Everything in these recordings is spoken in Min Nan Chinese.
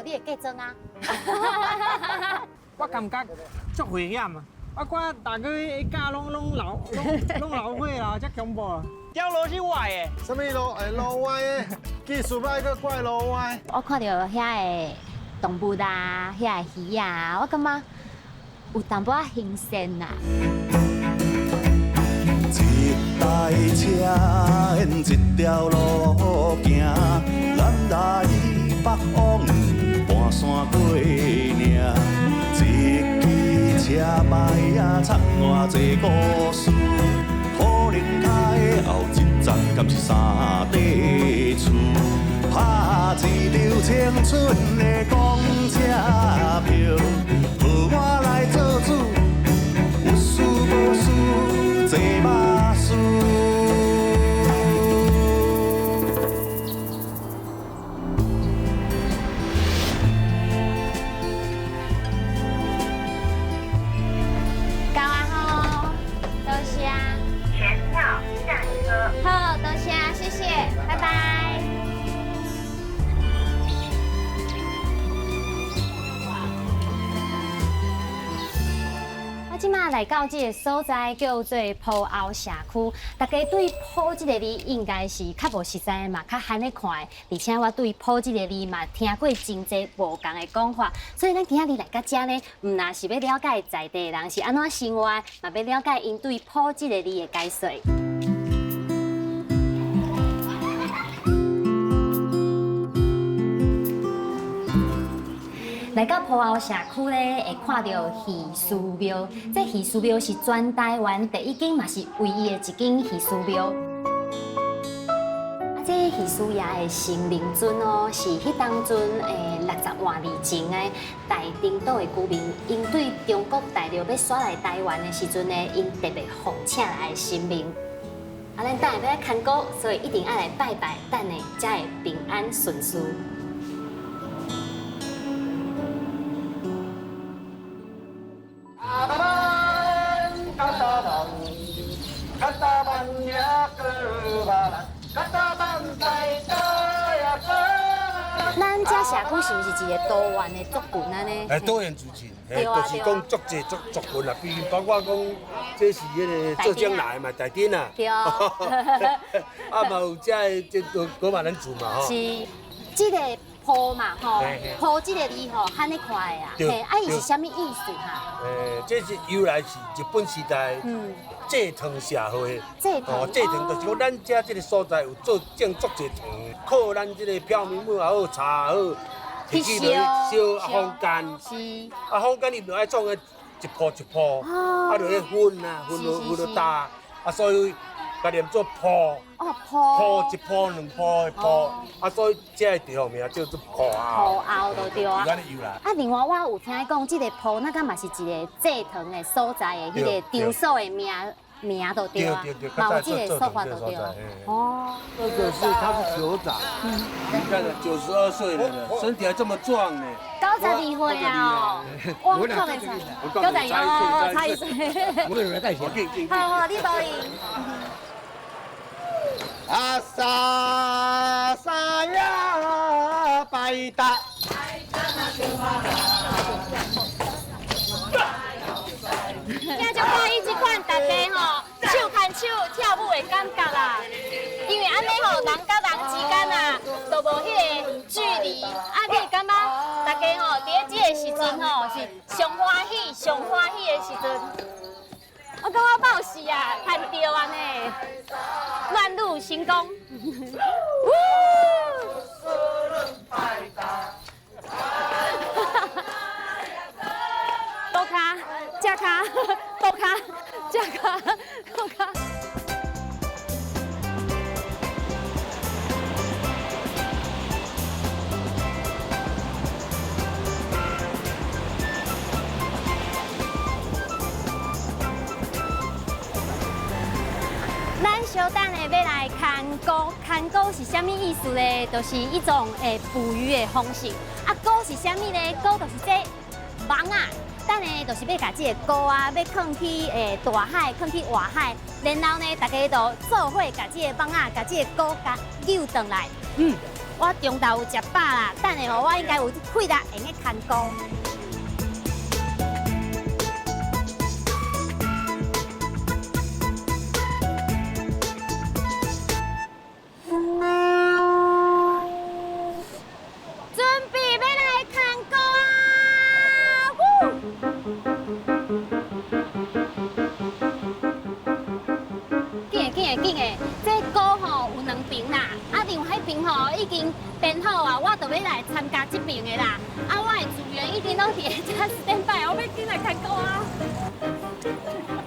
你的嫁妝啊。我感覺足危險啊！我看大家一家攏攏老攏攏老歲啦，遮恐怖啊！條路是歪的，啥物路會路歪的？技術歹閣怪路歪。我看著遐个動物啊，遐個魚啊，我感覺有淡薄仔新鮮啦。一台車，沿一條路行，南來北往，盤山過嶺。一支車牌仔，藏偌濟故事，土龍跤後一站，敢是三塊厝？拍一張青春的公車票，予我來做主，有事無事坐巴士。到啊吼，多謝。全票下車。好，多謝，謝謝，拜拜。我這馬來到這个所在叫做埔後社區，大家對埔這个字應該是較無熟悉的嘛，較罕咧看的。而且我對埔這个字嘛聽過真濟無仝的講法，所以咱今仔日來到遮呢，毋但是欲了解在地的人是按怎生活，嘛欲了解𪜶對埔這个字的解說。來到埔後社區咧，會看著魚師廟。這魚師廟是全台灣第一間，嘛是唯一的一間魚師廟。啊，這魚師爺的神明尊哦，是彼當陣60外年前的大埕島的居民，𪜶對中國大陸欲徙來台灣的時陣呢，𪜶特別奉請來的神明。啊，咱等下欲來牽孤，所以一定愛來拜拜，等下才會平安順遂。咱這社區是毋是一個多元的族群按呢？哎，多元族群，嘿，就是講足濟族族群啦，比如包括講這是彼个浙江來的嘛，大丁啊，對。啊嘛有遮的這個噶瑪蘭族嘛吼。是，這个埔嘛吼，埔這个字吼，按呢看的啊，嘿，啊伊是啥物意思哈？這是由來是日本時代蔗糖社會，哦，蔗糖就是講咱遮這个所在有做種足濟糖，靠咱這个飄米木也好，茶也好，提去落去燒啊風乾，啊風乾伊就愛創个一鋪一鋪，啊就咧分啊，分落分落大，啊所以共念做埔。哦，埔。埔一埔兩埔的埔，啊所以這个地方名叫做埔後。埔後就對啊。啊，另外我有聽講，這个埔那敢嘛是一个蔗糖的所在的彼个場所的名名就對啊，嘛有這个說法就對啊。哦。這個是他是酋長，你看92歲了，身體還這麼壯呢。92歲啊！我看袂出，92哦，差一歲。我有來帶錢。好好，你導演。阿薩薩呀，拜達。聽就看伊這款，大家吼手牽手跳舞的感覺啦。因為按呢吼，人佮人之間啊，都無彼個距離，啊，你會感覺大家吼佇咧這个時陣吼是上歡喜、上歡喜的時陣。我感覺爆死啊，牽著按呢，亂入成功。倒跤，正跤，倒跤，正跤，倒跤。咱小等下欲來牽孤，牽孤是啥物意思呢？就是一種捕魚的方式。啊，孤是啥物呢？孤就是這網仔。等下就是欲共這个孤仔，欲囥去大海，囥去外海。然後呢，大家就做伙共這个網仔，共這个孤共搝轉來。我中晝有食飽啦，等下吼我應該有氣力會用牽孤。準備欲來牽孤啊！緊的緊的緊的，這孤吼有兩爿啦，啊另外彼爿吼已經編好啊，我就欲來參加這爿的啦。啊，我的組員已經攏佇遮 stand by，我欲緊來牽孤啊。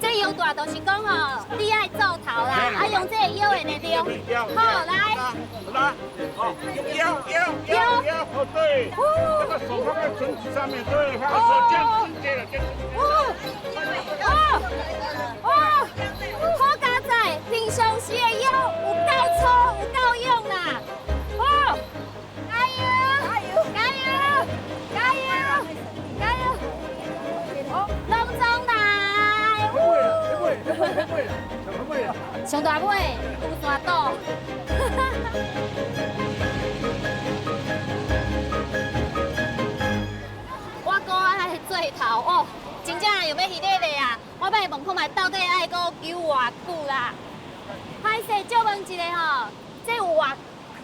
這腰帶就是講吼，你愛做頭啦，啊用這個腰的力量，好來，來，好，腰腰腰腰，哦對，這個手放在繩子上面，對，放手這樣直接了，這樣。哦哦，好佳哉，平常時的腰有夠粗，有夠用啦。哦，加油，加油，加油，加油，攏總來。上大尾有山島。我哥啊，彼做頭哦，真正用欲彼咧咧啊！我欲問看覓到底愛閣救偌久啦？歹勢，借問一下吼，這有偌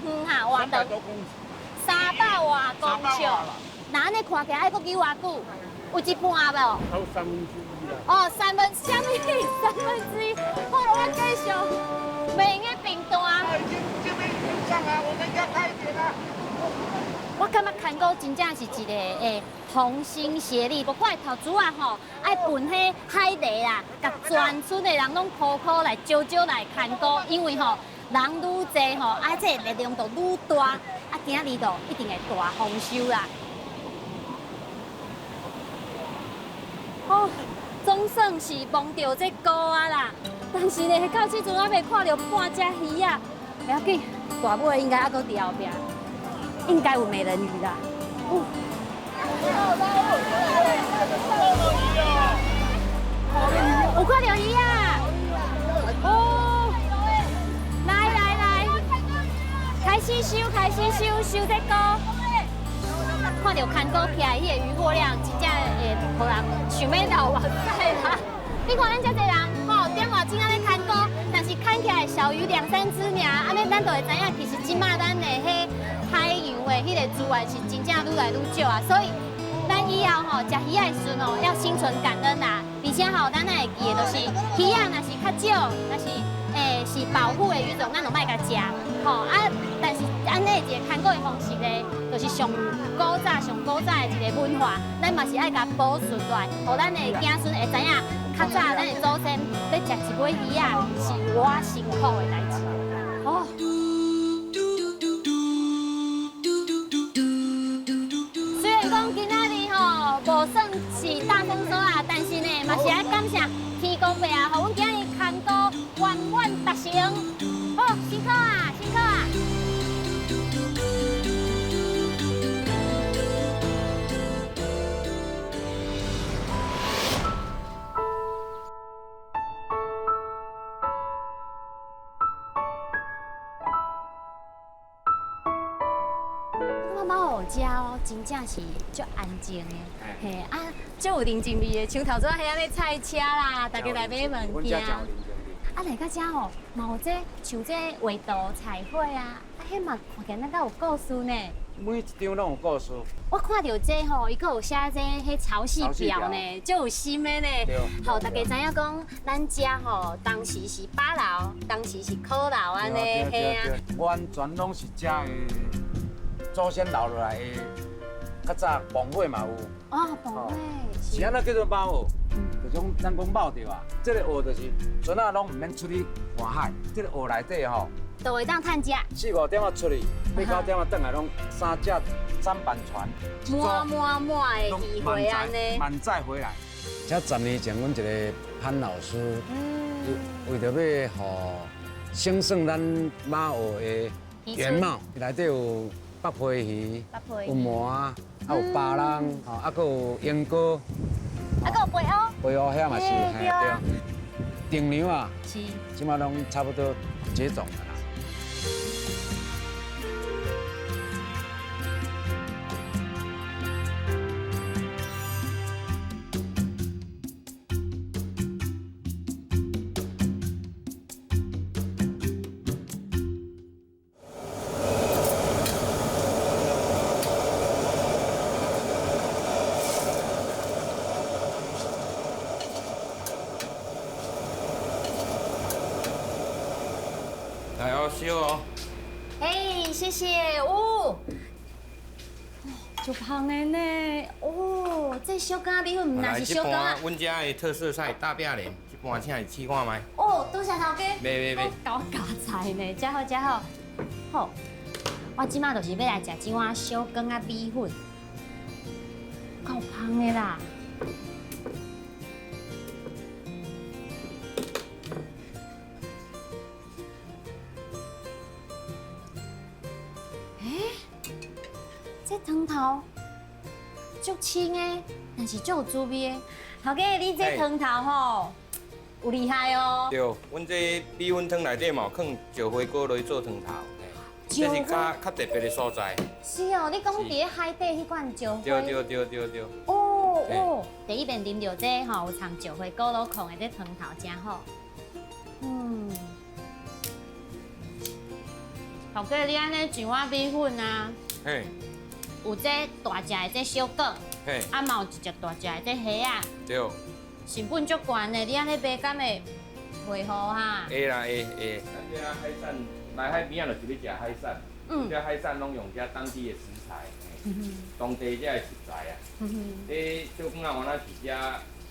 遠哈？偌長？300外公尺。那按呢看起來愛閣救偌久？有一半無？超三分之一啦。哦，三分啥物？三分之一。好了，我繼續，袂用得平單。已經這邊已經上來，我們要快一點啦。我感覺牽孤真正是一個同心協力，無怪頭拄仔吼愛分彼海螺啦，共全村的人攏苦苦來招招來牽孤，因為吼人愈濟吼，啊這個力量就愈大，啊今仔日就一定會大豐收啦。哦，總算是摸著這孤仔啦，但是呢，到這陣還未看著半隻魚仔，袂要緊，大尾應該猶閣佇後壁。應該有美人魚啦。有看著魚啊！哦，來來來，開始收，開始收，收這孤。看著牽孤起來，彼個漁獲量真正會予人想欲流目屎啦。你看咱遮濟人，吼，點外鐘仔咧牽孤，但是牽起來小魚兩三隻爾，按呢咱就會知影，其實這馬咱的彼海洋的彼個資源是真正愈來愈少啊，所以咱以後吼食魚仔的時陣吼，要心存感恩啦。而且吼，咱愛會記的就是魚仔若是較少，若是是保護的魚種，咱就莫共食，吼啊。但是按呢一個牽孤的方式咧，就是上古早、上古早的一個文化，咱嘛是愛共保存落來，予咱的子孫會知影，較早咱的祖先欲食一尾魚仔是偌辛苦的代誌。哦。雖然講今仔日吼無算是大豐收啦，但是呢，嘛是愛感謝天公伯啊，予阮今日牽孤圓滿達成。好，辛苦啊，辛苦啊！遮哦，真正是足安靜的，嘿啊，足有人情味的。像頭拄仔彼按呢菜車啦，大家來買物件。啊，來到遮吼，嘛有這像這畫圖彩繪啊，啊，彼嘛看起來咱閣有故事呢。每一張攏有故事。我看著這吼，伊閣有寫這彼潮汐表呢，足有心的呢。予大家知影講，咱遮吼當時是巴樓，當時是苦樓按呢，嘿啊。完全攏是遮的。祖先留落來的，較早磅火嘛有。哦，磅火。是按怎叫做貓蚵？就講咱講貓著啊，這個蚵就是船仔攏毋免出去外海，這個蚵內底吼，就會當趁食。四五點仔出去，八九點仔轉來，攏三隻舢板船，滿滿滿的魚回按呢。滿載回來。這10年前，阮一個潘老師，為著欲予興盛咱馬蚵的原貌，內底有。北皮魚，有鰻，啊有巴人，吼，啊閣有鸚哥，啊閣有白烏，白烏遐嘛是，嘿對。定娘啊，是，這馬攏差不多絕種了啦。来哦，烧哦。嘿，谢谢哦。足香的呢，哦，这小羹仔米粉毋但是小羹仔。阮遮的特色菜大饼莲，这盘请你试看觅。哦，多谢头家。袂袂袂。佮我加菜呢，真好真好。好，我这马就是欲来食这碗小羹仔米粉，够香的啦。欸，这汤头足清的，但是足有滋味的。头家，你这汤头吼，有厉害哦。对，阮这米粉汤内底嘛有放石花果落去做汤头，这是较较特别的所在。是哦，你讲伫咧海底彼款石花。对对对对对。哦哦，第一遍啉著这吼，有掺石花果落控的这汤头真好。嗯。头家，你按呢上碗米粉啊？嘿。有这大只的这小果，嘿，啊嘛有一只大只的这虾仔，对。成本足悬的，你按呢卖敢会袂好哈？会啦，会会。咱这海产来海边仔就是欲食海产，这海产拢用遮当地的食材，当地这个食材啊。这小果仔原来是遮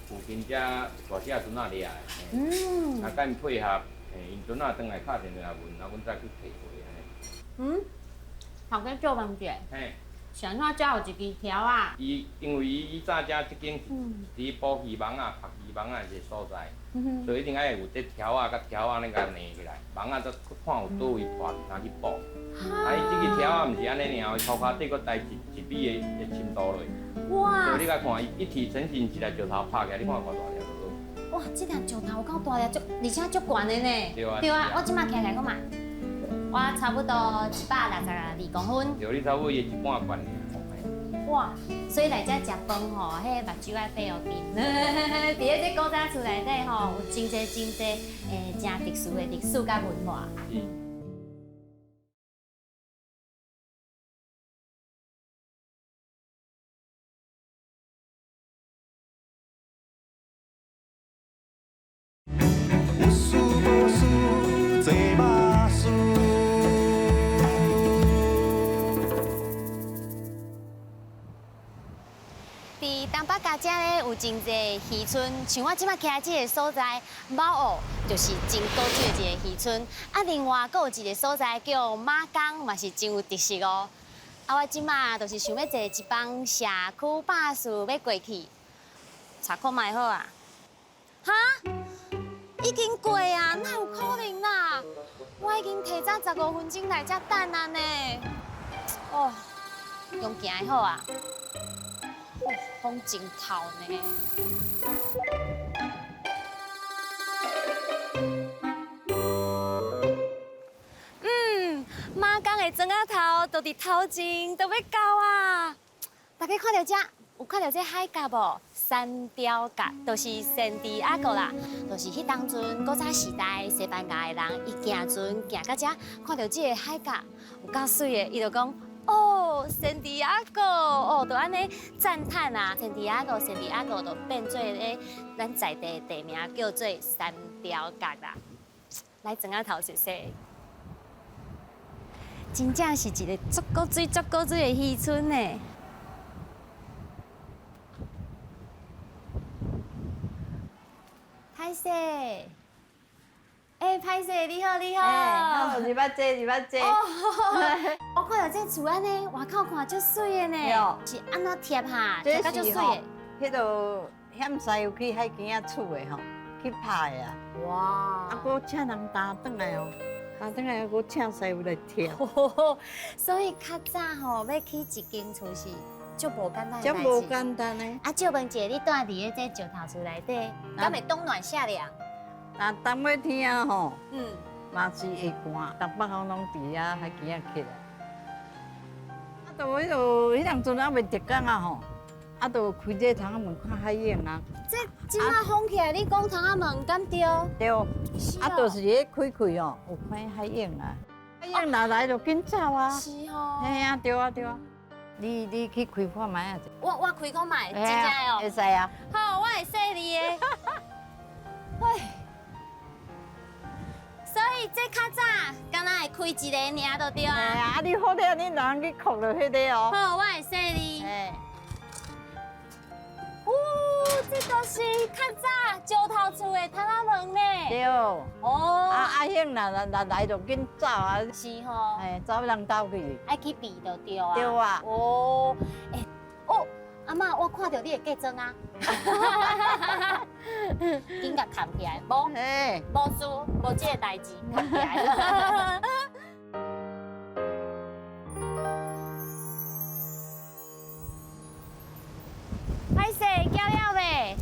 附近遮大只船仔掠的，啊，佮𪜶配合，𪜶船仔转来敲电话来问，啊，阮再去提货按呢。嗯，头家借问者。嘿。是按怎遮有一支条仔？伊因为伊以早遮这间是伫捕鱼网仔、曝鱼网仔一个所在，所以一定爱有这条仔佮条仔咧共连起来，网仔才看有佗位破去通去补。啊，伊这支条仔毋是按呢尔，伊涂跤底阁带一米的深度落。哇！所以你共看，伊一体成型一粒石头拍起来，你看偌大粒就好。哇，这粒石头有够大粒，足而且足悬的呢。对啊。对啊，我这马徛起来看觅。我差不多162公分。对，你差不多伊一半悬尔。哇，所以来遮食饭吼，彼个目睭爱闭予紧。伫咧这古早厝内底吼，有真济真济真特殊的历史佮文化。有事无事坐马师。伫东北角遮咧有真济渔村，像我这马徛这个所在，猫澳就是真古旧的一个渔村。啊，另外阁有一个所在叫马港，嘛是真有特色哦。啊，我这马就是想欲坐一班社区巴士欲过去，查看觅好啊。哈？已经过啊，哪有可能啦？我已经提早15分钟来遮等啊呢。哦，用行的好啊。哦，风真透呢。马港的庄仔头就伫头前，就欲到啊！大家看到这，有看到这海角无？三貂角，就是圣地亚哥啦，就是彼当阵古早时代西班牙的人，伊行船行到遮，看到这个海角有够媠的，伊就讲。哦，圣地亚哥，哦，就按呢赞叹啊，圣地亚哥，圣地亚哥就变做咧咱在地的地名，叫做三貂角啦。来，庄仔头踅踅，真正是一个足古錐、足古錐的渔村呢。歹势，欸，歹势，你好，你好。欸，好，入来坐，入来坐。我看到这厝按呢，外口看足媠的呢，是按怎贴哈？贴甲足媠的。彼落险师傅去海墘仔厝的吼，去拍的啊。哇！啊，阁请人担转来哦，担转来阁请师傅来贴。所以较早吼，欲起一间厝是足无简单的足无简单的。啊，借问一下，你住伫咧这石头厝内底，敢会冬暖夏凉？啊，冬尾天吼，嘛是会寒，逐摆吼拢伫遐海墘仔起来。啊，就彼落彼当阵犹未特工啊吼，啊，就开这窗仔门看海影啊。这这马风起来，你讲窗仔门敢对？对。啊，就是彼开开哦，有看海影啊。海影若来就紧走啊。是哦。嘿啊，对啊，对啊。你去开看觅啊？我开看觅，真正哦。会使啊。好，我会说你的。喂。所以这较早，敢若開一個爾就對啊。啊，你好了，你人去睏落彼個哦。好，我會洗你。哦，這都是較早石頭厝的窗仔門呢。對。哦。啊，阿兄若若來就緊走啊。是吼。嘿，走人兜去。愛去避就對啊。對啊。哦，欸，哦，阿嬤，我看到你的嫁妝啊。緊共藏起來，無，無事，無這個代誌，藏起來。歹勢，叫了未？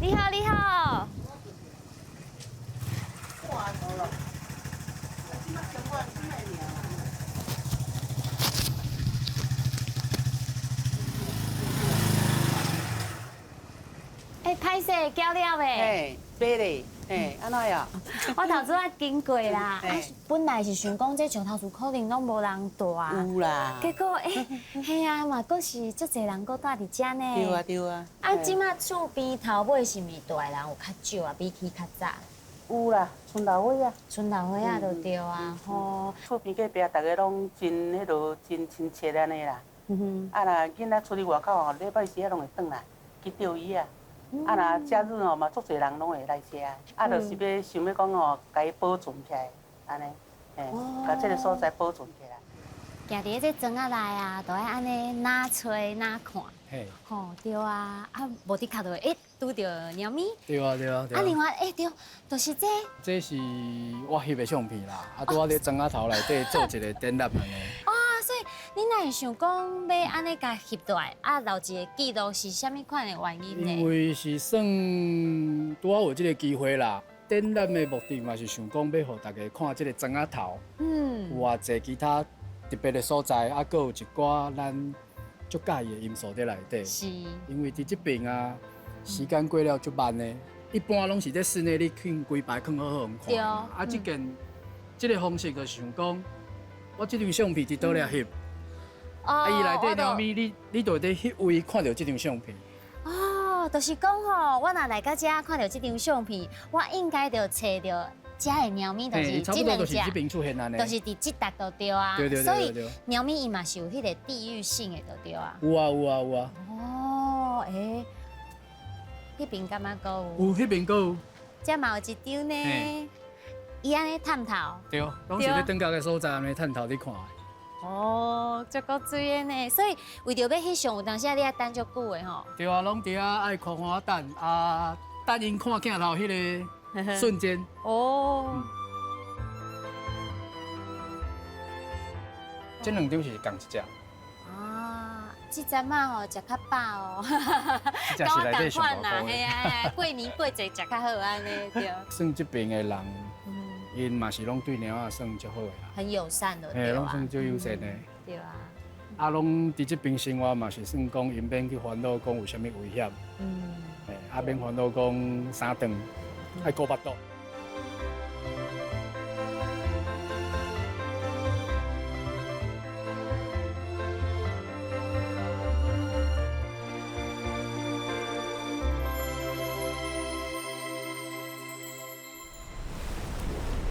你好，你好。欸，歹勢，叫了未？嘿，買咧，嘿，按怎呀？我頭拄仔經過啦，啊，本來是想講這石頭厝可能攏無人住。有啦。結果，欸，嘿啊，嘛，閣是足濟人閣住佇遮呢。對啊，對啊。啊，這馬厝邊頭尾是毋是住的人有較少啊？比起較早。有啦，賰老歲仔。賰老歲仔就對啊，吼。厝邊隔壁逐个攏真彼落真親切按呢啦。啊，若囡仔出去外口吼，禮拜四仔攏會轉來去釣魚仔。啊，若假日吼嘛，足濟人攏會來遮，啊，就是欲想欲講吼，共伊保存起來，按呢，嘿，共這个所在保存起來。行佇這庄仔內啊，都愛按呢哪揣哪看，吼對啊，啊無的確就會欸拄著貓咪。對啊對啊。啊，另外欸對，就是這。這是我翕的相片啦，啊拄仔佇庄仔頭內底做一個展覽按呢。哦，所以你哪會想講欲按呢共翕落來，啊留一個記錄是啥物款的原因呢？因為是算拄仔有這個機會啦，展覽的目的嘛是想講欲予大家看這個庄仔頭，有偌濟其他特別的所在，啊，閣有一寡咱足佮意的因素佇內底。是。因為佇這爿啊，時間過了足慢的，一般攏是佇室內你囥幾排囥好好看。對。啊，這件這個方式就是想講，我這張相片佇佗咧翕，啊，伊內底貓咪，你就佇彼位看著這張相片。哦，就是講吼，我若來到遮看著這張相片，我應該就揣著。遮的貓咪就是這兩隻，就是佇這搭就對啊。所以貓咪伊嘛是有彼個地域性的，就對啊。有啊有啊有啊。哦，欸，彼邊敢若閣有？有，彼邊閣有。這嘛有一張呢，伊按呢探頭。對，攏是咧轉角的所在，按呢探頭咧看。哦，足夠水的呢，所以為著欲翕相，有當時啊，你愛等足久的吼。對啊，攏佇遐愛寬寬等啊，等𪜶看鏡頭彼个。瞬間哦，這兩張是仝一隻。啊，這陣仔吼食較飽哦，這隻是內底上大啦，嘿啊，過年過節食較好按呢對。算這爿的人，𪜶嘛是攏對貓仔算足好的啦。很友善的，嘿，攏算足友善的。對啊。啊，攏佇這爿生活嘛是算講，𪜶免去煩惱講有啥物危險。嘿，啊免煩惱講三頓。愛顧腹肚。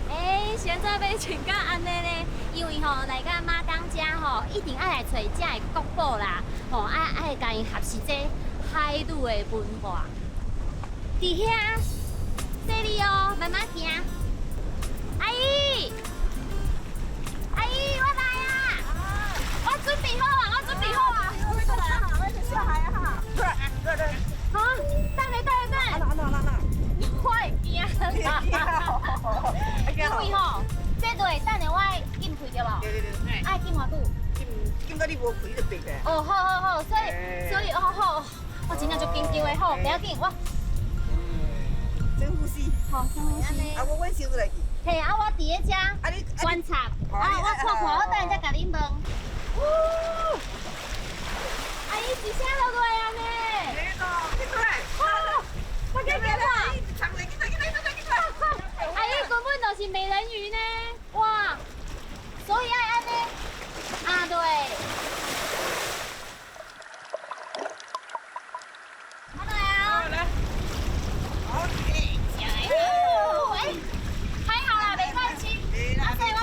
欸，是按怎欲穿甲按呢呢？因為吼來到馬東遮吼，一定愛來揣遮的國寶啦，吼愛共𪜶學習這海陸的文化。佇遐。這裡哦，慢慢行。阿姨，阿姨，我來啊！我準備好啊，我準備好啊。我是小孩啊哈。對對。好，等下等下等下。哪哪哪哪？我會驚啦。因為吼，這落等下我愛禁開對無？對對對。愛禁偌久？禁到你無開就閉的。哦，好好好，所以哦好，我真正足緊張的，好，不要緊，我。深呼吸，好，深呼吸。啊，我阮先来去。嘿，啊，我伫咧遮观察，啊，我看看，我等下再共恁问。呜，阿姨一声落来啊呢。哇，我紧紧看。阿姨根本就是美人鱼呢，哇！所以爱按呢，啊对。啊对啊。来。好。哎，还好啦，袂太深。啊，所以我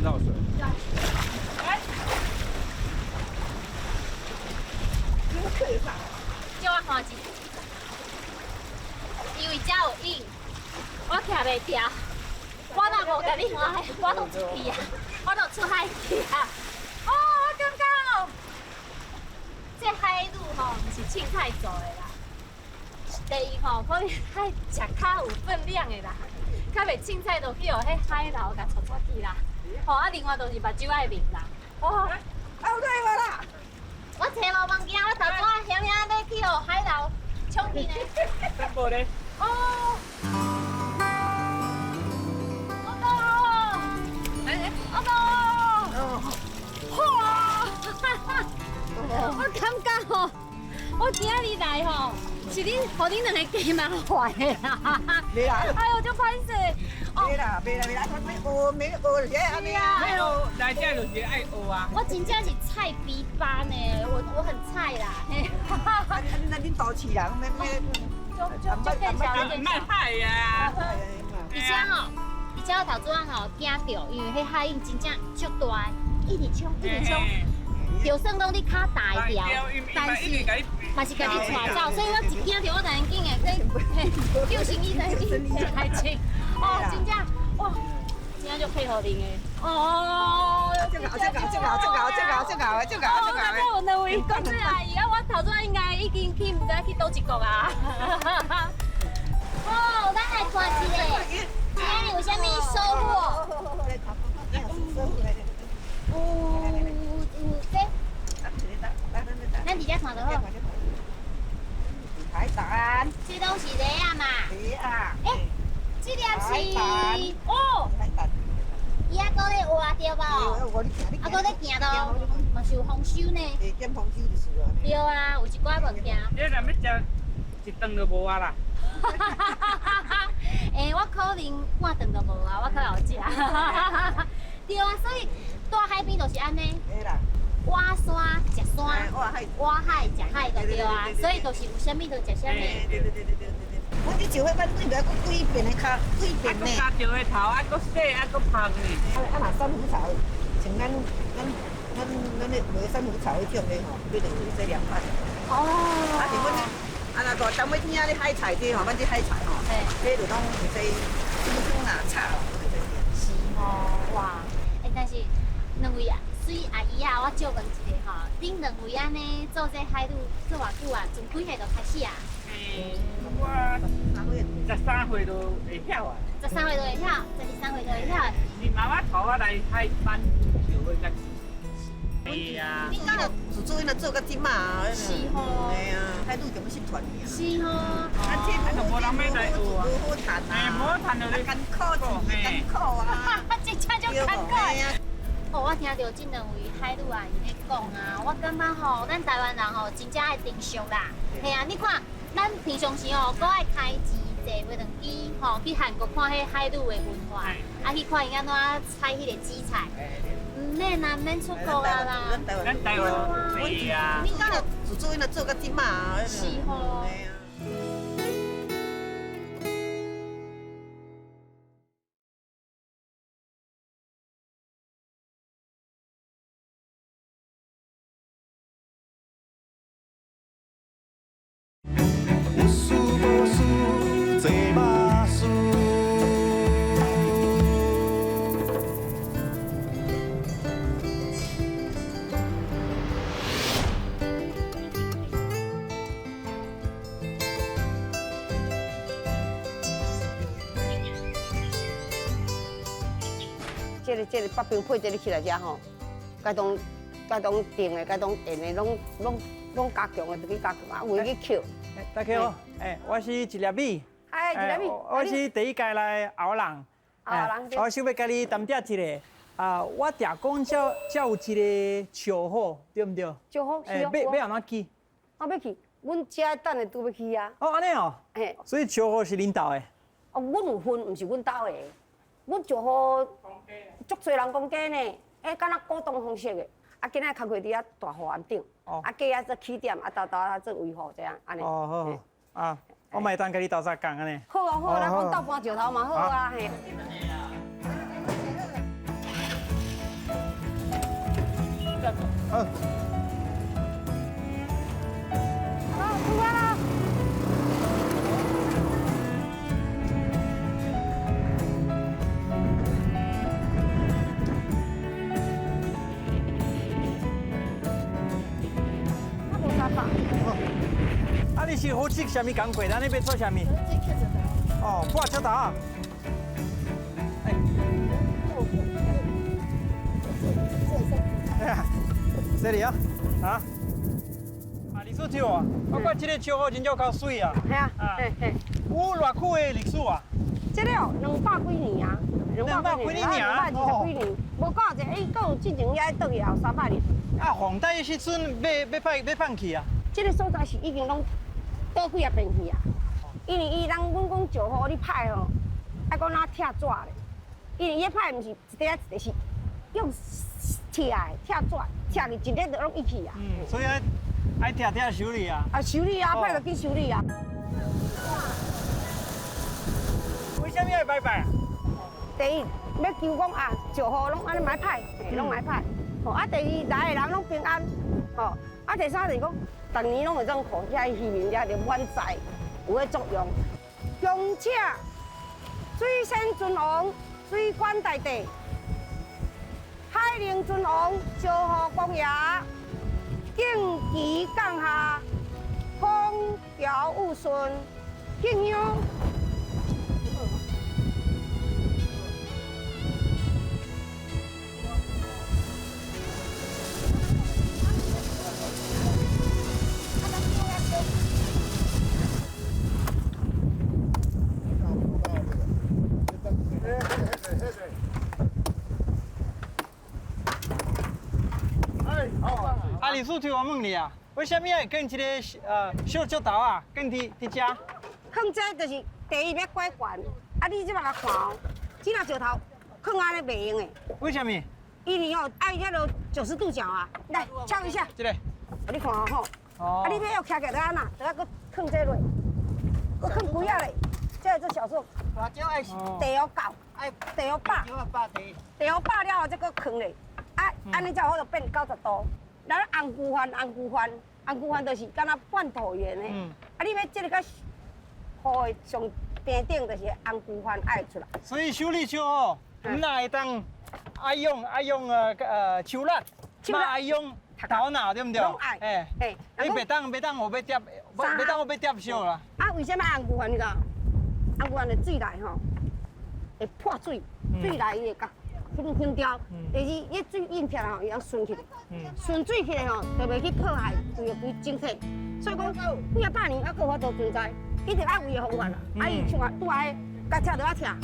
吃到水。借我看一下，因為這有影，我徛袂牢。我若無共你看，我都出去啊，我都出海去啊。哦，我感覺哦，這海女吼，毋是凊彩做的啦。第一吼，可能愛食較有分量的啦，較袂凊彩就去予彼海流共帶出去啦。吼，啊，另外就是目睭愛明啦。哦，啊，有對無啦？我揣無物件，我頭拄仔險險欲去予海流沖去呢。無咧。哦。我到。我到。哇！我感覺吼，我今仔日來吼，是恁，予恁兩個加麻煩的啦。袂啦。哎呦，足歹勢。袂啦，袂啦，袂啦，沒學，沒學就是按呢啊。沒學，來這就是愛學啊。我真正是菜逼班呢，我很菜啦。啊，啊，恁都市人，咩咩，就就變小一點。賣海啊。而且吼，而且我頭拄仔吼驚著，因為彼海湧真正足大，一直衝，一直衝。就算講你跤大條，但是嘛是共你帶走，所以我一驚著，我突然間會救生衣在緊來穿。哦，真正哇，真正足配合恁的。哦，足𠢕，足𠢕，足𠢕，足𠢕，足𠢕，足𠢕的，足𠢕，足𠢕的。我有兩位公子阿姨，啊，我頭拄仔應該已經去，毋知去佗一國啊。哦，咱來看一下，今仔日有啥物收穫？有這，咱佇遮看就好。海膽。這攏是螺仔嘛？螺仔。欸，這粒是哦。伊猶閣咧活對無？啊，閣咧行路，嘛是有豐收呢。會減豐收就是啊。對啊，有一寡物件。你若欲食一頓就無啊啦。欸，我可能半頓就無啊，我較會食。對啊，所以蹛海邊就是按呢。挖山食山，挖海食海，就對啊。所以就是有啥物就食啥物。對對對對對對。我這石灰板對袂閣幾遍的跤，幾遍呢？啊，閣加石灰頭，啊，閣洗，啊，閣芳呢。啊，若珊瑚草，像咱咧卖珊瑚草彼种的吼，买就会使2百。哦。啊，是阮咧，啊若个冬尾天啊咧海菜这吼，咱这海菜吼，这就拢会使煮煮啦、炒啦，拢会使食。是吼，哇！欸，但是两位水阿姨啊，我借问一下吼，恁兩位按呢做這海女做偌久啊？從幾歲就開始啊？我13歲就會曉啊。13歲就會曉，12、13歲就會曉。是媽媽帶我來海班學會才。是啊。你敢若自主因做到這馬啊？是吼。嘿啊，海女就欲失傳去啊。是吼。啊，這無人欲來學啊，無好趁啊。無好趁就艱苦，艱苦啊。真正足艱苦。哦，我聽著這兩位海女阿姨咧講啊，我感覺吼，咱台灣人吼真正愛珍惜啦。嘿啊，你看，咱平常時吼，閣愛開錢坐飛機吼去韓國看彼海女的文化，啊去看伊按怎採彼個紫菜。毋免啊，毋免出國啊啦。咱台灣對啊。你敢若自主因做到這馬啊？是吼。有事無事做馬師。這個北平配這個起來遮吼，該當定的、該當電的，攏加強的，就去加強啊，有的去捡。大家好，欸，我是一粒米。哎，一粒米。我是第一屆來後人。後人。我想欲共你談點一下。啊，我聽講遮有一個石虎，對毋對？石虎是哦。欲按怎去？啊，欲去，阮遮等下拄欲去啊。哦，按呢哦。嘿。所以石虎是恁兜的？哦，阮有份，毋是阮兜的。阮石虎足濟人講假呢，欸，敢若股東方式的。啊，今仔工課佇遐大戶安頂，啊，過遐做起點，啊，沓沓啊做維護這樣，按呢。哦好，啊，我嘛會當共你鬥相共按呢。好啊好啊，咱講鬥搬石頭嘛好啊，嘿。好。好，出发啦！啊，你是负责啥物工课？咱咧欲做啥物？哦，破石头啊。哎。哎呀，这里啊，啊。啊，李书记啊，我看这个石虎真正够媠啊。系啊。嘿嘿。有偌久的历史啊？这个哦，200几年啊。200几年啊？220几年，无够者，伊阁有之前遐倒去后300年。啊，皇帝时阵欲放弃啊？这个所在是已经拢倒几啊遍去啊，因为伊人阮讲石虎你拍吼，爱讲哪拆纸咧，因为伊拍毋是一块仔一块，是用拆的，拆纸，拆去一日就拢一起啊。嗯，所以爱爱拆拆修理啊。啊，修理啊，歹就去修理啊。为啥物爱拜拜？第一，欲求讲啊，石虎拢按呢莫歹，拢莫歹。吼啊，第二来的人拢平安，吼啊，第三就是讲。逐年拢会总予遐渔民遐就满载，有彼作用。恭请水仙尊王、水官大帝、海灵尊王、石虎公爷，敬旗降下，风调雨顺，敬香。啊，李书记，我问你啊，为啥物爱放这个小石头啊？放伫伫遮？放这就是第一欲改悬。啊，你这摆来看哦，这粒石头放按呢袂用的。为啥物？因为哦，爱遐落90度角啊，来敲一下。这个。你看吼。哦。啊，你欲要徛起来按怎？就爱阁放这落，阁放几仔咧？这个做小数。大蕉爱地予够，爱地予饱。地予饱了后，再阁囥咧。啊，按呢才好就变90度。咱红菇饭，红菇饭，红菇饭就是敢若半椭圆的。啊，你欲这个较好的上顶顶就是红菇饭爱出来。所以修理石虎，毋若会当爱用爱用手力，嘛爱用头脑，对毋对？拢爱。哎，你袂当袂当学欲叠，袂当学欲叠石啦。啊，为啥物红菇饭你知？红菇饭的水内吼会破水，水内伊会共分分掉。第二，伊水涌起来吼，伊会顺起来，顺水起来吼，就袂去破坏规个规整体。所以讲，几啊百年犹阁有法度存在，一定爱有伊的方法啦。啊，伊像啊，拄仔共拆就爱拆。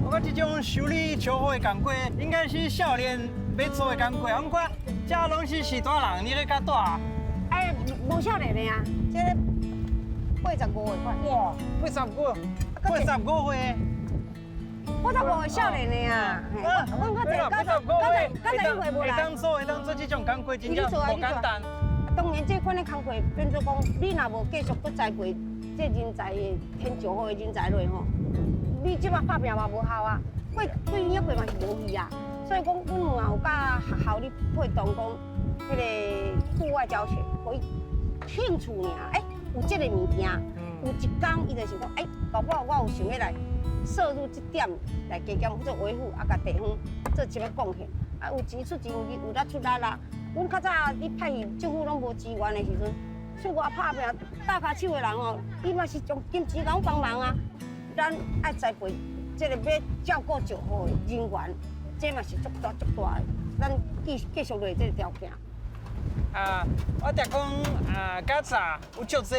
我感觉这种修理石虎的工课，应该是少年欲做的工课。我看这拢是序大人，你咧较大。哎，无少年的啊，这个85岁款。哇，85，85岁。85岁少年的啊！我我这85岁，刚才一岁无来。会当做这种工课，真正无简单。当然，这款的工课变做讲，你若无继续阁栽培这人才的天石虎的人才落吼，你这摆拍拚嘛无效啊，过几年过嘛是无去啊。所以讲，阮嘛有佮学校咧配同讲，彼个户外教学，予伊兴趣尔，欸，有这个物件，有一工伊就想讲，欸，搞不好我有想欲来摄入这点来加减做维护，啊，共地方做一个贡献，啊，有钱出钱，有力出力啦。阮较早咧派去政府拢无资源的时阵，出外拍拚搭跤手的人哦，伊嘛是将金钱共帮忙啊。咱爱栽培这个欲照顾石虎的人员，这嘛是足大足大的，咱继继续落这个条件。啊，我听讲啊，较早有足济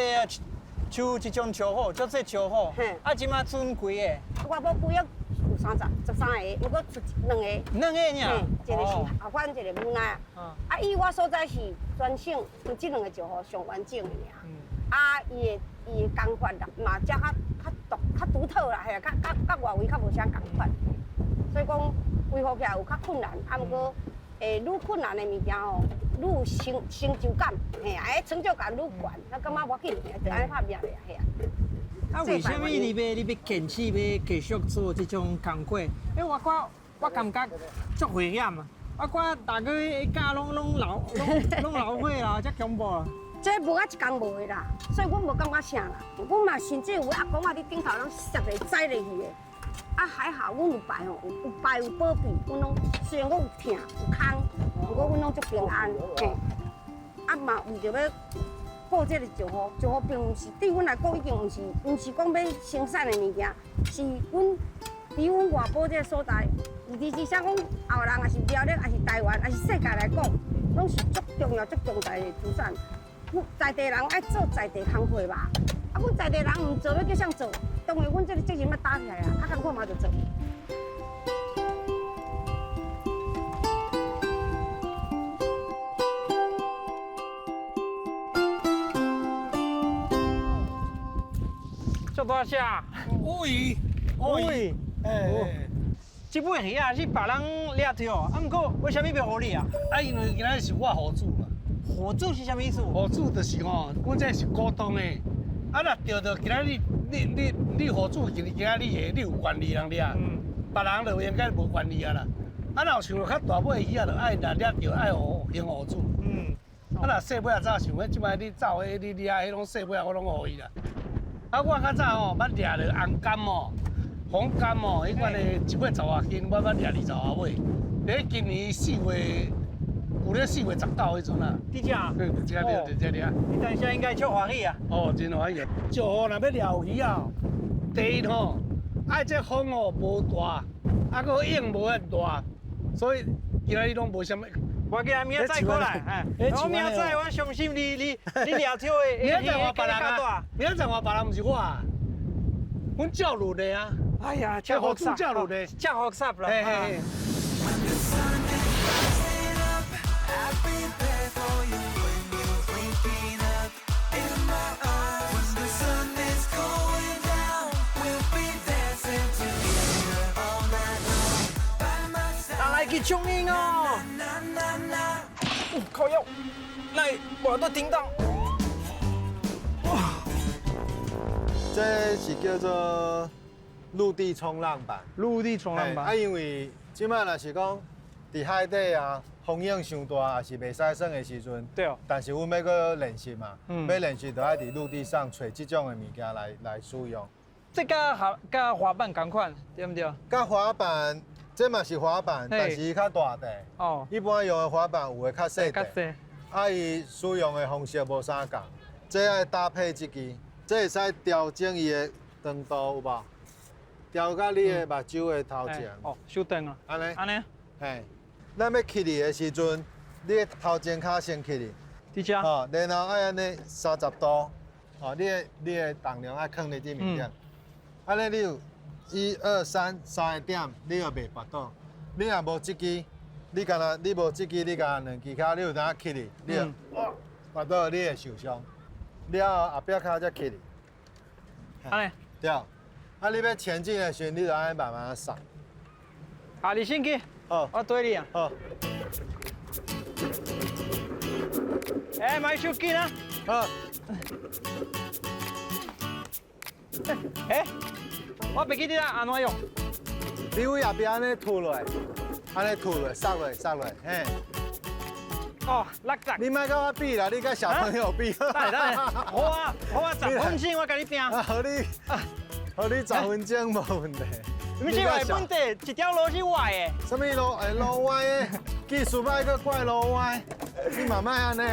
像这种石虎，足济石虎。啊，这马賰几个？我无几个，有33个，毋过出两个。两个尔？一个是后番，一个母奶。啊，以我所在是全省，有这两个石虎上完整的尔。啊，伊的工法啦，嘛才较较独较独特啦，嘿啊，较较较外围较无啥仝款。所以讲维护起来有较困难，啊，毋过会愈困难的物件吼，愈有成成就感，嘿啊，彼成就感愈悬，咱感觉无要紧，就按呢拍拚的啊，嘿啊。啊，为啥物你欲坚持欲继续做这种工课？因为我看我感觉足危险啊！我看大家一家攏攏老攏攏老岁啦，遮恐怖啊！这无我一工无的啦，所以阮无感觉啥啦。阮嘛甚至有阿公仔伫顶头拢摔落栽落去的。啊，还好阮有拜吼，有拜有保庇，阮拢虽然讲有疼有空，毋过阮拢足平安嘿。啊嘛为著欲保这个石斛，石斛并毋是对阮来讲已经毋是讲欲生产的物件，是阮伫阮外埔这个所在，而且讲后人，抑是苗栗，抑是台湾，抑是世界来讲，拢是足重要、足重大的资产。阮在地人爱做在地工课吧，啊，阮在地人毋做，欲叫啥做？当然，阮这个责任欲担起来啊，较艰苦嘛就做。足大只，乌鱼，乌鱼，哎，这尾鱼仔是别人掠著，啊，毋过为啥物欲予你啊？啊，因为今仔是我户主嘛。户主是啥物意思？户主就是吼，阮这是股东的。啊，若钓著今仔日你户主今今仔日的，你有权利通掠。别人就应该无权利啊啦。啊，若有像较大尾鱼仔，就爱若掠著爱予还户主。啊，若细尾仔早像彼这摆你走彼你掠彼拢细尾仔，我拢予伊啦。啊，我较早吼捌掠著红柑哦、红柑哦，彼款的一尾十外斤，我捌掠20外尾。咧今年四月，旧历4月19彼阵啊。伫遮？对，伫遮掠，伫遮掠。你当时应该足欢喜啊！哦，真欢喜。石斛若欲掠有鱼仔，第一吼，爱这风哦无大，啊，阁涌无遐大，所以今仔日拢无啥物。我今仔明仔载过来，哎，我明仔载我相信你掠钓的，明仔载换别人啊，明仔载换别人毋是我，阮赵伦的啊。哎呀，这户主赵伦的，遮复杂啦。嘿嘿。啊，来去冲音哦！哦，靠腰，来，我都听到。哇，这是叫做陆地冲浪板。陆地冲浪板。啊，因为这摆若是讲伫海底啊，风涌伤大，也是袂使耍的时阵。对哦。但是阮欲阁练习嘛，欲练习就爱伫陆地上揣这种的物件来使用。这佮滑板仝款，对毋对？佮滑板。这嘛是滑板，但是伊较大块。哦。一般用的滑板有的较细块。较细。啊，伊使用的方式无相仝。这爱搭配这支，这会使调整伊的长度，有无？调到你的目睭的头前。哦，收长啊。按呢？按呢？嘿。咱欲起去的时阵，你的头前跤先起去。伫遮。哦，然后爱按呢30度，哦，你的重量爱囥伫这面顶。按呢，你有。一二三，三个点，你就袂跋倒。你若无这支，你干焦你无这支，你干焦两支跤，你有当起去，你就跋倒，你会受伤。了后后壁跤才起去。按呢？对。啊，你欲前进的时阵，你就按呢慢慢捒。啊，你先去。好。我缀你啊。好。欸，莫伤紧啊。好。欸，我袂记得啊，按怎用？你位后壁按呢吐落，按呢吐落，捒落，捒落，嘿。哦，六十。你莫佮我比啦，你佮小朋友比。等下等下，好啊好啊，10分钟我共你拼。予你，予你10分钟无问题。毋是我的问题，这条路是歪的。啥物路？欸，路歪的，技术歹阁怪路歪，你嘛莫按呢。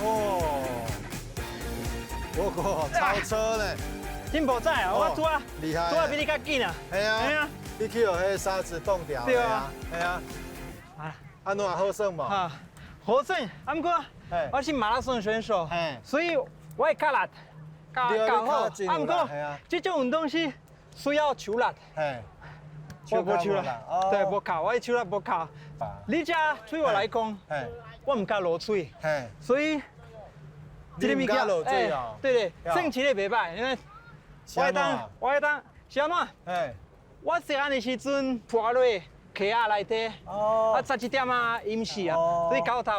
哦，我超车呢！真无彩啊！我拄仔厉害，拄仔比你较紧啊！系啊，你去予彼沙子冻掉。对啊，系啊。啊，按怎好耍无？啊，好耍。啊，毋过我是马拉松选手，所以我会较力，较好。啊，毋过这种运动是需要手力。我无手力，对，无够，我的手力无够。你这对我来讲，我毋敢落水，所以这个物件落水哦。对对，算起来袂䆀，因为我会当，我会当，是按怎？我细汉的时阵，跋落，起溪仔内底。哦。啊，早一点仔淹死啊！所以到头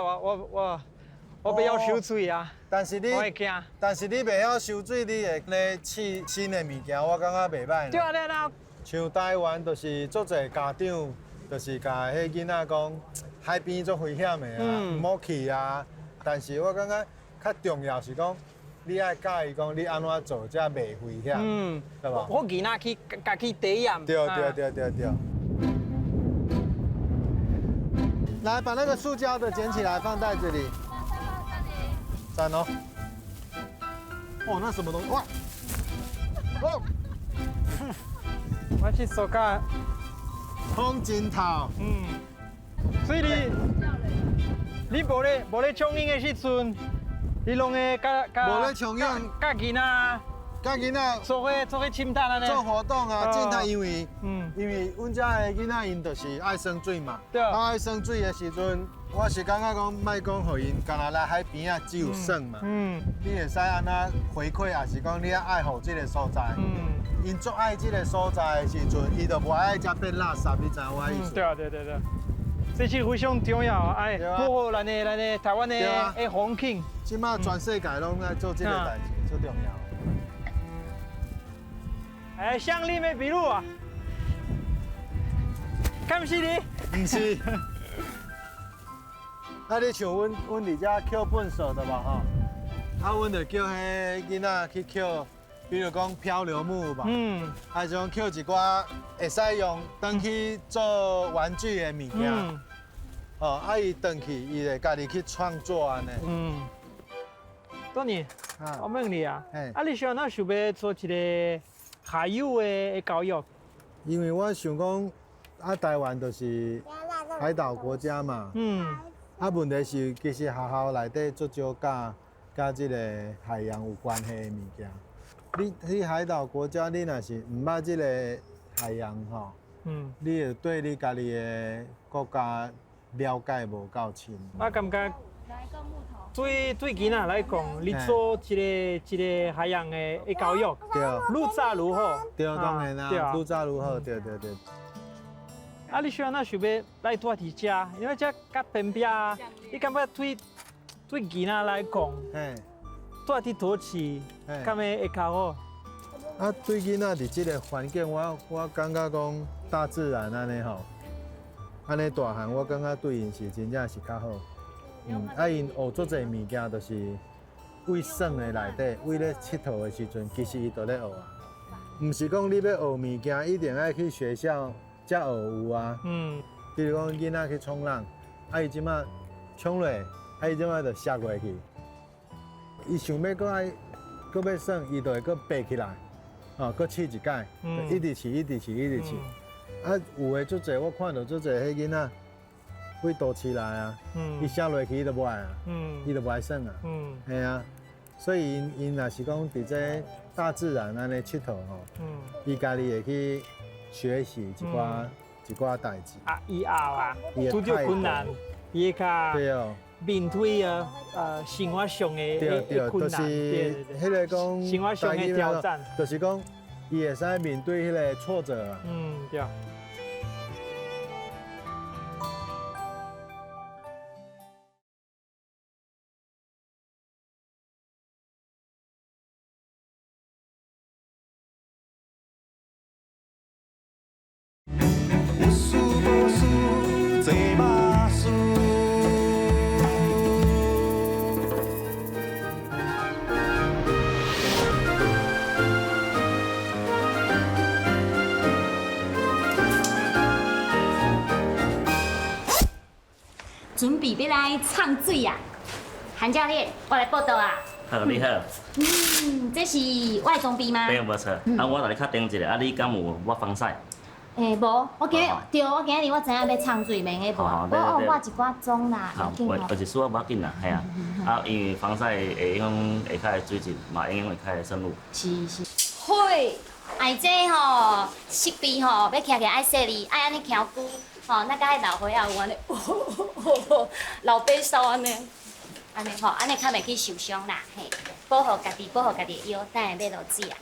我袂晓游水啊。但是你，我会惊。但是你袂晓游水，你会咧试新的物件，我感觉袂歹。对啊，对啊。像台湾就是足济家长，就是共彼囡仔讲，海边足危险的啊，毋好去啊。但是我感觉较重要是讲，你爱教伊讲你按怎做才袂危险，对无？我囡仔去家去体验。对对对对对。来，把那个塑胶的捡起来，放袋子里。赞哦！哦，那什么东西？哇！哦！我去塑胶。风枕头。所以你无咧冲泳的时阵，你拢会佮佮无咧冲泳，佮囡仔，佮囡仔做伙做伙深潭按呢。做活动啊，浸潭，因为阮遮的囡仔𪜶就是爱耍水嘛。对。啊，爱耍水的时阵，我是感觉讲，莫讲予𪜶干焦来海边仔只有耍嘛。你会使按怎回馈，也是讲你爱护这个所在。𪜶足爱这个所在的时阵，伊就无爱遮变垃圾，你知影我意思？对啊，对对对。这是非常重要，爱保护咱的台湾的风景。这马全世界拢在做这个代志，足重要。哎，乡里的比路啊，敢是你？毋是。啊，你像阮伫遮捡粪扫对无吼？啊，阮就叫彼囡仔去捡，比如讲漂流木吧，还是讲捡一寡会使用转去做玩具的物件。哦，啊，伊转去，伊会家己去创作按呢。多尼，我问你啊，啊，你是按怎想欲做一个海友的教育？因为我想讲，啊，台湾就是海岛国家嘛。啊，问题是其实学校内底足少教佮这个海洋有关系的物件。你去海岛国家，你若是毋捌这个海洋吼，你会对你家己的国家了解无够深。我感觉对囡仔来讲，你做一个海洋的教育，愈早愈好。对，当然啦，愈早愈好，对对对。啊，你是按怎想欲来住伫遮？因为遮较偏僻啊，你感觉对囡仔来讲，住伫都市，敢会较好？啊，对囡仔伫这个环境，我感觉讲大自然按呢吼，按呢大汉，我感觉对𪜶是真正是较好。啊，𪜶学足济物件，就是为耍的内底，为咧𨑨迌的时阵，其实伊就咧学啊。毋是讲你欲学物件，一定爱去学校才学有啊。比如讲囡仔去冲浪，啊，伊这马冲落，啊，伊这马就摔落去。伊想欲阁爱，阁欲耍，伊就会阁爬起来，哦，阁试一摆，一直试，一直试，一直试。啊，有的足济，我看著足济彼囡仔，为都市来啊，伊摔落去伊就无爱啊，伊就无爱耍啊，系啊，所以𪜶𪜶若是讲伫这大自然按呢𨑨迌吼，伊家己会去学习一寡一寡代志。啊，以后啊，拄著困难，伊会较面对啊，生活上的困难，就是彼个讲生活上的挑战，就是讲伊会使面对彼个挫折啊。对。有事无事做马师。准备欲来藏水啊！韩教练，我来报到啊！好，你好。这是我的装备吗？对，无错。啊，我来你确定一下，啊，你敢有抹防晒？欸，无，我今日对，我今日我知影欲藏水，免彼无。我哦，抹一寡妆啦，好，有一丝仔无要紧啦，嘿啊。啊，因为防晒会影响下跤的水质，嘛影响下跤的渗入。是是。嘿，哎，这吼设备吼，欲徛起来爱细腻，爱按呢徛久，吼，那佮彼老岁仔有按呢，老伯手按呢，按呢吼，按呢较袂去受伤啦，嘿，保护家己，保护家己的腰，等下欲落水啊。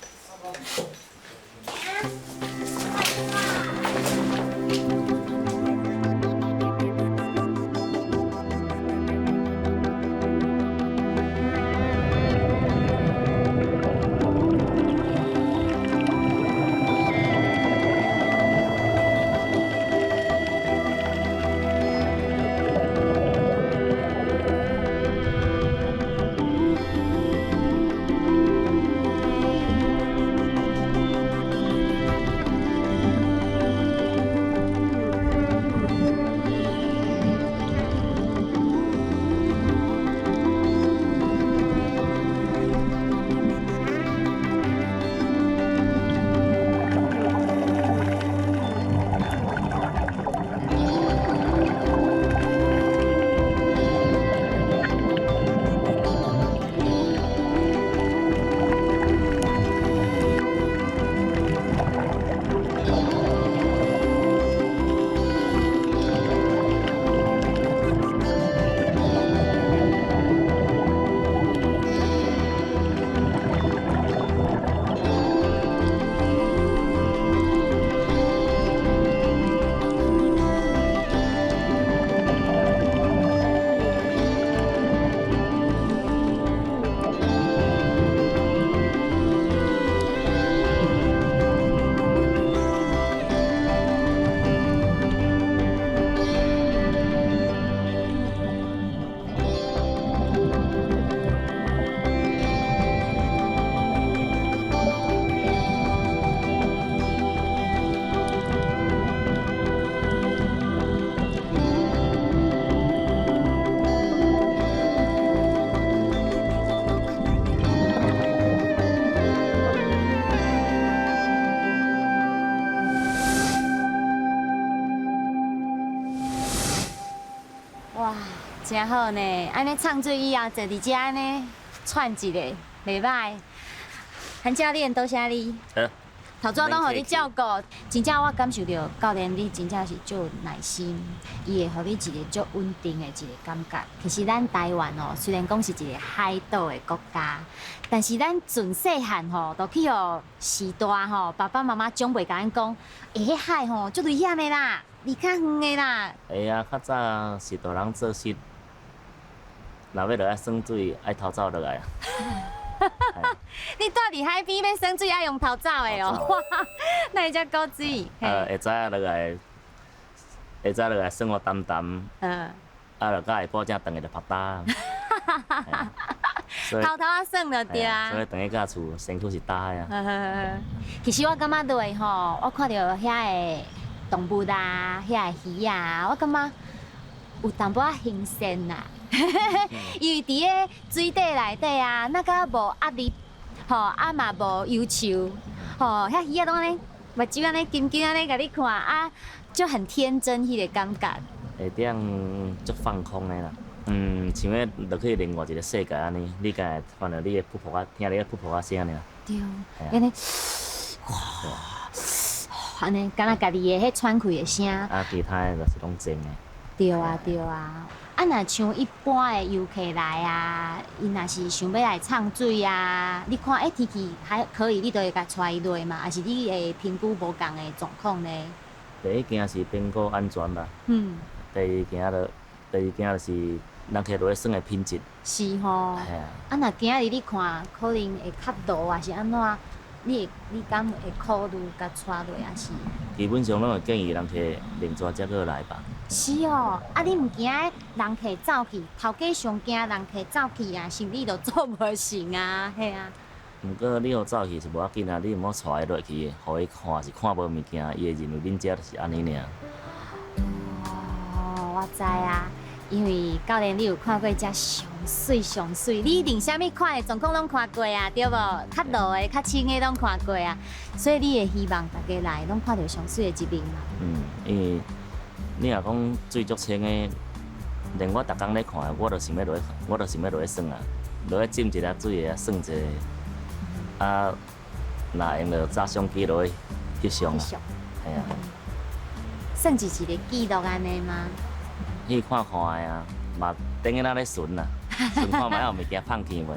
哇，真好呢！按呢唱水以後，坐佇遮按呢喘一下，袂䆀。韓教練，多謝你。好。頭拄仔攏予你照顧，真正我感受著教練你真正是足有耐心，伊會予你一個足穩定的一個感覺。其實咱台灣哦，雖然講是一個海島的國家，但是咱自細漢吼，都去予序大吼，爸爸媽媽長輩共咱講，欸，彼海吼足危險的啦，離較遠的啦。會啊，較早是大人做事，若欲落來耍水，愛偷走落來啊。你蹛佇海邊欲耍水，愛用偷走的哦，哇，哪會遮古錐？會知影落來，會知落來耍我澹澹。啊，就到下晡才轉去就曝焦。偷偷仔耍就對啊。所以轉去到厝，身軀是焦的啊。其實我感覺落吼，我看著遐个動物啊，遐个魚啊，我感覺有淡薄仔興奮啦。因為佇个水底內底啊，那敢無壓力，吼，啊嘛無憂愁，吼，遐魚仔攏按呢，目睭按呢金金按呢共你看，啊，就很天真彼个感覺。會當足放空的啦，像欲落去另外一個世界按呢，你敢會看著你的噗噗仔，聽你的噗噗仔聲爾。對，按呢，哇，按呢，敢若家己的彼喘氣的聲。啊，其他的就是攏靜的。對啊，對啊。啊，若像一般的遊客來啊，𪜶若是想欲來唱水啊，你看欸天氣還可以，你就會共帶伊落嘛，還是你會評估無仝的狀況呢？第一驚是評估安全吧。第二驚就是人客落去耍的品質。是吼。嘿啊。啊，若今仔日你看可能會較濁，還是按怎？你敢會考慮共帶落，還是？基本上攏會建議人客另跩才閣來吧。是哦，啊你毋驚人客走去，頭家上驚人客走去啊，生意就做無成啊，嘿啊。毋過你予走去是無要緊啊，你毋好帶伊落去，予伊看是看無物件，伊會認為恁遮就是按呢爾。哦，我知啊，因為教練你有看過遮上媠上媠，你一定啥物款的狀況攏看過啊，對無？較濁的、較清的攏看過啊，所以你會希望大家來攏看著上媠的一面嘛。嗯，因為你若講水足清的，連我逐工咧看，我都想欲落去，我都想欲落去耍啊，落去浸一下水的啊，耍一下，啊，若會用就照相機落去翕相啊，嘿啊。算是一個記錄按呢嗎？去看看的啊，嘛等於咱咧巡啦，巡看覓有物件放去袂？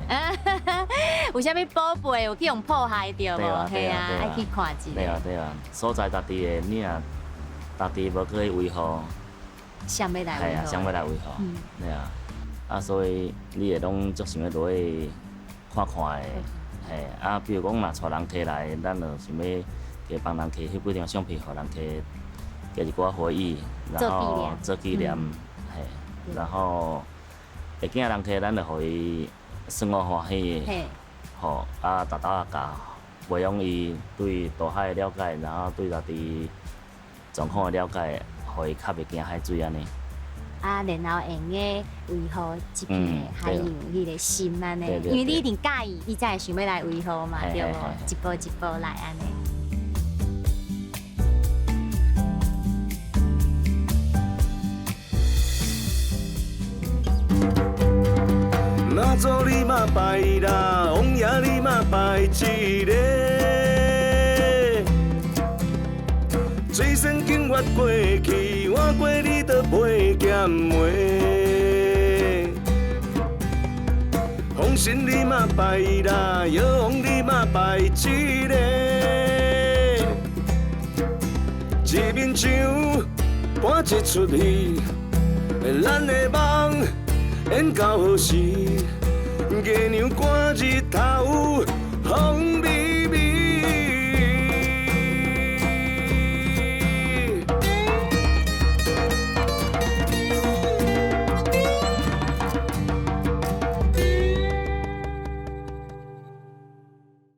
有啥物寶貝有去予破壞著無？嘿啊，愛去看一下。對啊對啊，所在家己的，你若家己無去維護，誰欲來維護？係啊，誰欲來維護？對啊，啊，所以你會攏足想欲落去看看的，嘿，啊，比如講若帶人客來，咱就想欲加幫人客翕幾張相片，予人客加一寡回憶，然後做紀念，嘿，然後會驚人客，咱就予伊耍我歡喜的，吼，啊，沓沓仔教，培養伊對大海的了解，然後對家己狀況的了解，予伊較袂驚海水按呢。啊，然後會用得維護這片的海洋彼个心按呢，因為你一定佮意，你才會想欲來維護嘛，對無？一步一步來按呢。媽祖你嘛拜啦，王爺你嘛拜一个。水仙经越过去，换过你都袂减袂。风神你嘛拜啦，药王你嘛拜一个。一面墙搬一出戏，咱的梦演到何时？月娘赶日头，风味。